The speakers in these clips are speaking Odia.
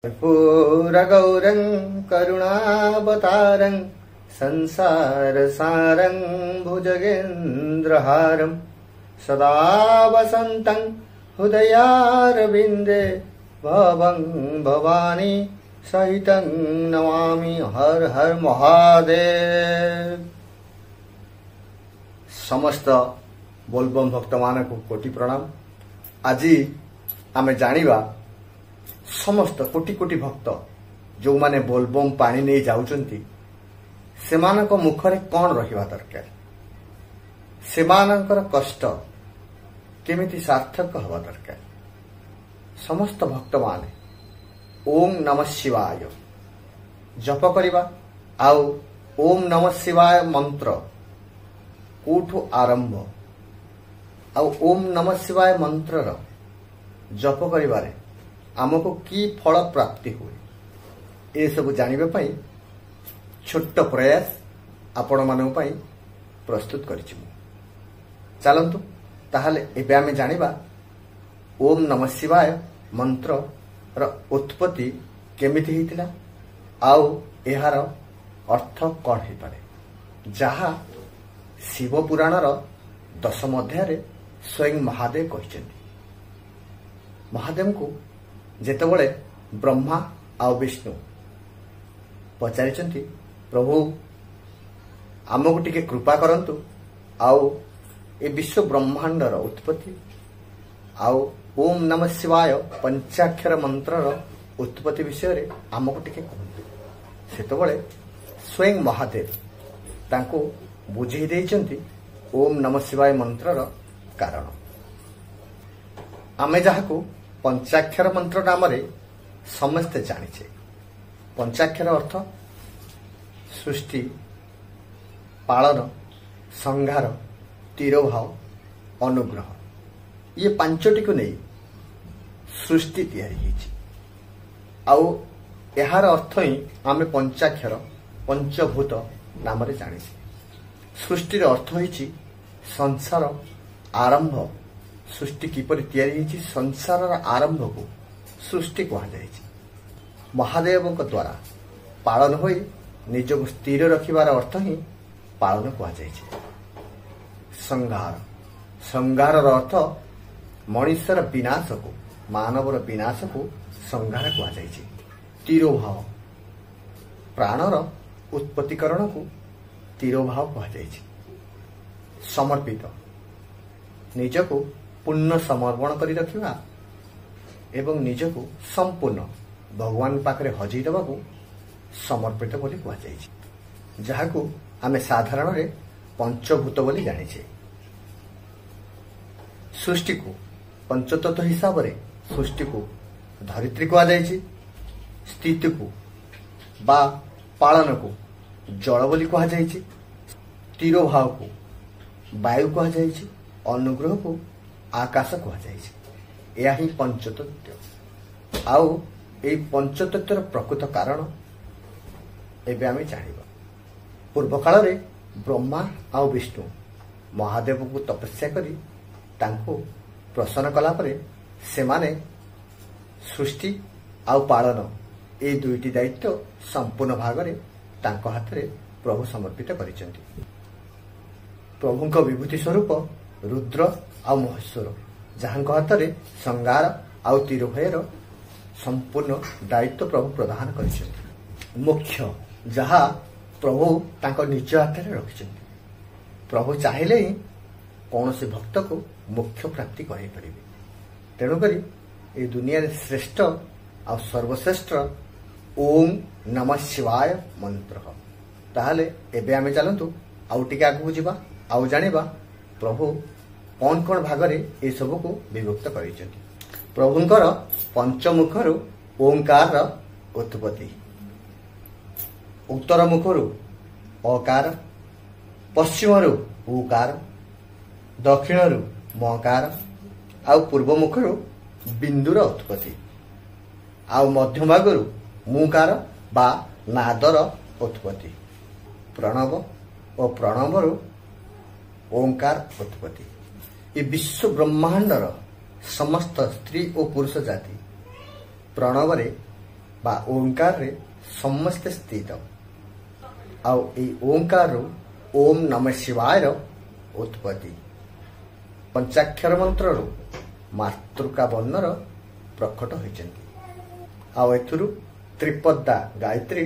कर्पूरगौरं करुणावतारं संसारसारं भुजगेन्द्रहारं सदा वसन्तं हृदयारविन्दे भवं भवानी सहितं नमामि। हर हर महादेव। ସମସ୍ତ ବୋଲବମ୍ ଭକ୍ତମାନଙ୍କୁ କୋଟି ପ୍ରଣାମ। ଆଜି ଆମେ ଜାଣିବା, ସମସ୍ତ କୋଟି କୋଟି ଭକ୍ତ ଯେଉଁମାନେ ବୋଲବମ୍ ପାଣି ନେଇ ଯାଉଛନ୍ତି, ସେମାନଙ୍କ ମୁଖରେ କ'ଣ ରହିବା ଦରକାର, ସେମାନଙ୍କର କଷ୍ଟ କେମିତି ସାର୍ଥକ ହେବା ଦରକାର। ସମସ୍ତ ଭକ୍ତମାନେ ଓମ୍ ନମ ଶିବାୟ ଜପ କରିବା ଆଉ ଓମ୍ ନମ ଶିବାୟ ମନ୍ତ୍ର କୋଉଠୁ ଆରମ୍ଭ ଆଉ ଓମ୍ ନମ ଶିବାୟ ମନ୍ତ୍ରର ଜପ କରିବାରେ ଆମକୁ କି ଫଳ ପ୍ରାପ୍ତି ହୁଏ, ଏସବୁ ଜାଣିବା ପାଇଁ ଛୋଟ ପ୍ରୟାସ ଆପଣମାନଙ୍କ ପାଇଁ ପ୍ରସ୍ତୁତ କରିଛି ମୁଁ। ଚାଲନ୍ତୁ ତାହେଲେ ଏବେ ଆମେ ଜାଣିବା ଓମ୍ ନମ ଶିବାୟ ମନ୍ତ୍ରର ଉତ୍ପତ୍ତି କେମିତି ହେଇଥିଲା ଆଉ ଏହାର ଅର୍ଥ କ'ଣ ହେଇପାରେ, ଯାହା ଶିବ ପୁରାଣର ଦଶମ ଅଧ୍ୟାୟରେ ସ୍ୱୟଂ ମହାଦେବ କହିଛନ୍ତି। ମହାଦେବଙ୍କୁ ଯେତେବେଳେ ବ୍ରହ୍ମା ଆଉ ବିଷ୍ଣୁ ପଚାରିଛନ୍ତି, ପ୍ରଭୁ ଆମକୁ ଟିକେ କୃପା କରନ୍ତୁ ଆଉ ଏ ବିଶ୍ୱ ବ୍ରହ୍ମାଣ୍ଡର ଉତ୍ପତ୍ତି ଆଉ ଓମ୍ ନମ ଶିବାୟ ପଞ୍ଚାକ୍ଷର ମନ୍ତ୍ରର ଉତ୍ପତ୍ତି ବିଷୟରେ ଆମକୁ ଟିକେ କୁହନ୍ତୁ, ସେତେବେଳେ ସ୍ୱୟଂ ମହାଦେବ ତାଙ୍କୁ ବୁଝେଇ ଦେଇଛନ୍ତି ଓମ୍ ନମ ଶିବାୟ ମନ୍ତ୍ରର କାରଣ। ଆମେ ଯାହାକୁ ପଞ୍ଚାକ୍ଷର ମନ୍ତ୍ର ନାମରେ ସମସ୍ତେ ଜାଣିଛେ। ପଞ୍ଚାକ୍ଷର ଅର୍ଥ ସୃଷ୍ଟି, ପାଳନ, ସଂହାର, ତିରୋଭାବ, ଅନୁଗ୍ରହ। ଇଏ ପାଞ୍ଚଟିକୁ ନେଇ ସୃଷ୍ଟି ତିଆରି ହେଇଛି ଆଉ ଏହାର ଅର୍ଥ ହିଁ ଆମେ ପଞ୍ଚାକ୍ଷର, ପଞ୍ଚଭୂତ ନାମରେ ଜାଣିଛେ। ସୃଷ୍ଟିର ଅର୍ଥ ହେଇଛି ସଂସାର ଆରମ୍ଭ। ସୃଷ୍ଟି କିପରି ତିଆରି ହେଇଛି, ସଂସାରର ଆରମ୍ଭକୁ ସୃଷ୍ଟି କୁହାଯାଇଛି। ମହାଦେବଙ୍କ ଦ୍ୱାରା ପାଳନ ହୋଇ ନିଜକୁ ସ୍ଥିର ରଖିବାର ଅର୍ଥ ହିଁ ପାଳନ କୁହାଯାଇଛି। ସଂହାର, ସଂହାରର ଅର୍ଥ ମଣିଷର ବିନାଶକୁ, ମାନବର ବିନାଶକୁ ସଂହାର କୁହାଯାଇଛି। ତିରୋଭାବ, ପ୍ରାଣର ଉତ୍ପତ୍ତିକରଣକୁ ତିରୋଭାବ କୁହାଯାଇଛି। ସମର୍ପିତ, ନିଜକୁ ପୂର୍ଣ୍ଣ ସମର୍ପଣ କରି ରଖିବା ଏବଂ ନିଜକୁ ସମ୍ପୂର୍ଣ୍ଣ ଭଗବାନ ପାଖରେ ହଜେଇ ଦେବାକୁ ସମର୍ପିତ ବୋଲି କୁହାଯାଇଛି, ଯାହାକୁ ଆମେ ସାଧାରଣରେ ପଞ୍ଚଭୂତ ବୋଲି ଜାଣିଛେ। ସୃଷ୍ଟିକୁ ପଞ୍ଚତତ୍ତ୍ୱ ହିସାବରେ ସୃଷ୍ଟିକୁ ଧରିତ୍ରୀ କୁହାଯାଇଛି, ସ୍ଥିତିକୁ ବା ପାଳନକୁ ଜଳ ବୋଲି କୁହାଯାଇଛି, ତିରୋଭାବକୁ ବାୟୁ କୁହାଯାଇଛି, ଅନୁଗ୍ରହକୁ ଆକାଶ କୁହାଯାଇଛି। ଏହା ହିଁ ପଞ୍ଚତତ୍ତ୍ୱ। ଆଉ ଏଇ ପଞ୍ଚତତ୍ତ୍ୱର ପ୍ରକୃତ କାରଣ ଏବେ ଆମେ ଜାଣିବା। ପୂର୍ବ କାଳରେ ବ୍ରହ୍ମା ଆଉ ବିଷ୍ଣୁ ମହାଦେବଙ୍କୁ ତପସ୍ୟା କରି ତାଙ୍କୁ ପ୍ରସନ୍ନ କଲା ପରେ ସେମାନେ ସୃଷ୍ଟି ଆଉ ପାଳନ ଏଇ ଦୁଇଟି ଦାୟିତ୍ୱ ସମ୍ପୂର୍ଣ୍ଣ ଭାଗରେ ତାଙ୍କ ହାତରେ ପ୍ରଭୁ ସମର୍ପିତ କରିଛନ୍ତି। ପ୍ରଭୁଙ୍କ ବିଭୂତି ସ୍ୱରୂପ ରୁଦ୍ର ଆଉ ମହେଶ୍ୱର, ଯାହାଙ୍କ ହାତରେ ସଂହାର ଆଉ ତିରୋଭୟର ସମ୍ପୂର୍ଣ୍ଣ ଦାୟିତ୍ୱ ପ୍ରଭୁ ପ୍ରଦାନ କରିଛନ୍ତି। ମୋକ୍ଷ ଯାହା ପ୍ରଭୁ ତାଙ୍କ ନିଜ ହାତରେ ରଖିଛନ୍ତି। ପ୍ରଭୁ ଚାହିଁଲେ ହିଁ କୌଣସି ଭକ୍ତକୁ ମୋକ୍ଷ ପ୍ରାପ୍ତି କରାଇ ପାରିବେ। ତେଣୁକରି ଏ ଦୁନିଆରେ ଶ୍ରେଷ୍ଠ ଆଉ ସର୍ବଶ୍ରେଷ୍ଠ ଓମ୍ ନମ ଶିବାୟ ମନ୍ତ୍ର। ତାହେଲେ ଏବେ ଆମେ ଚାଲନ୍ତୁ ଆଉ ଟିକେ ଆଗକୁ ଯିବା ଆଉ ଜାଣିବା ପ୍ରଭୁ କ'ଣ କ'ଣ ଭାଗରେ ଏସବୁକୁ ବିଭକ୍ତ କରିଛନ୍ତି। ପ୍ରଭୁଙ୍କର ପଞ୍ଚମୁଖରୁ ଓଙ୍କାରର ଉତ୍ପତ୍ତି। ଉତ୍ତର ମୁଖରୁ ଅକାର, ପଶ୍ଚିମରୁ ଉକାର, ଦକ୍ଷିଣରୁ ମକାର ଆଉ ପୂର୍ବ ମୁଖରୁ ବିନ୍ଦୁର ଉତ୍ପତ୍ତି, ଆଉ ମଧ୍ୟଭାଗରୁ ମୁକାର ବା ନାଦର ଉତ୍ପତ୍ତି, ପ୍ରଣବ ଓ ପ୍ରଣବରୁ ଓଙ୍କାର ଉତ୍ପତ୍ତି। ଏ ବିଶ୍ୱ ବ୍ରହ୍ମାଣ୍ଡର ସମସ୍ତ ସ୍ତ୍ରୀ ଓ ପୁରୁଷ ଜାତି ପ୍ରଣବରେ ବା ଓଙ୍କାରରେ ସମସ୍ତେ ସ୍ଥିତ। ଆଉ ଏଇ ଓଙ୍କାରରୁ ଓମ୍ ନମ ଶିବାୟର ଉତ୍ପତ୍ତି, ପଞ୍ଚାକ୍ଷର ମନ୍ତ୍ରରୁ ମାତୃକା ବର୍ଣ୍ଣର ପ୍ରକଟ ହୋଇଛନ୍ତି, ଆଉ ଏଥିରୁ ତ୍ରିପଦା ଗାୟତ୍ରୀ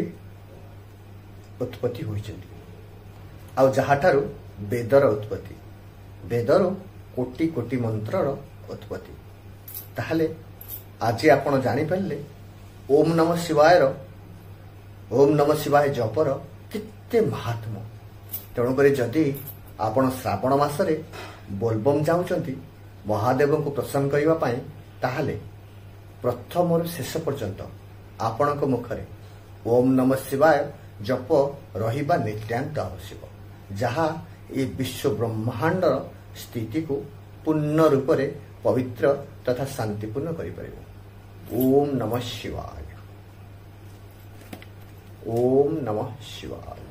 ଉତ୍ପତ୍ତି ହୋଇଛନ୍ତି, ଆଉ ଯାହାଠାରୁ ବେଦର ଉତ୍ପତ୍ତି, ବେଦରୁ କୋଟି କୋଟି ମନ୍ତ୍ରର ଉତ୍ପତ୍ତି। ତାହେଲେ ଆଜି ଆପଣ ଜାଣିପାରିଲେ ଓମ୍ ନମ ଶିବାୟର, ଓମ୍ ନମ ଶିବାୟ ଜପର କେତେ ମହାତ୍ମ। ତେଣୁକରି ଯଦି ଆପଣ ଶ୍ରାବଣ ମାସରେ ବୋଲବମ୍ ଯାଉଛନ୍ତି ମହାଦେବଙ୍କୁ ପ୍ରସନ୍ନ କରିବା ପାଇଁ, ତାହେଲେ ପ୍ରଥମରୁ ଶେଷ ପର୍ଯ୍ୟନ୍ତ ଆପଣଙ୍କ ମୁଖରେ ଓମ୍ ନମ ଶିବାୟ ଜପ ରହିବା ନିତ୍ୟାନ୍ତ ଆବଶ୍ୟକ, ଯାହା ଏ ବିଶ୍ୱ ବ୍ରହ୍ମାଣ୍ଡର ସ୍ଥିତିକୁ ପୂର୍ଣ୍ଣ ରୂପରେ ପବିତ୍ର ତଥା ଶାନ୍ତିପୂର୍ଣ୍ଣ କରିପାରିବ। ଓମ୍ ନମ ଶିବାୟ, ଓମ୍ ନମ ଶିବାୟ।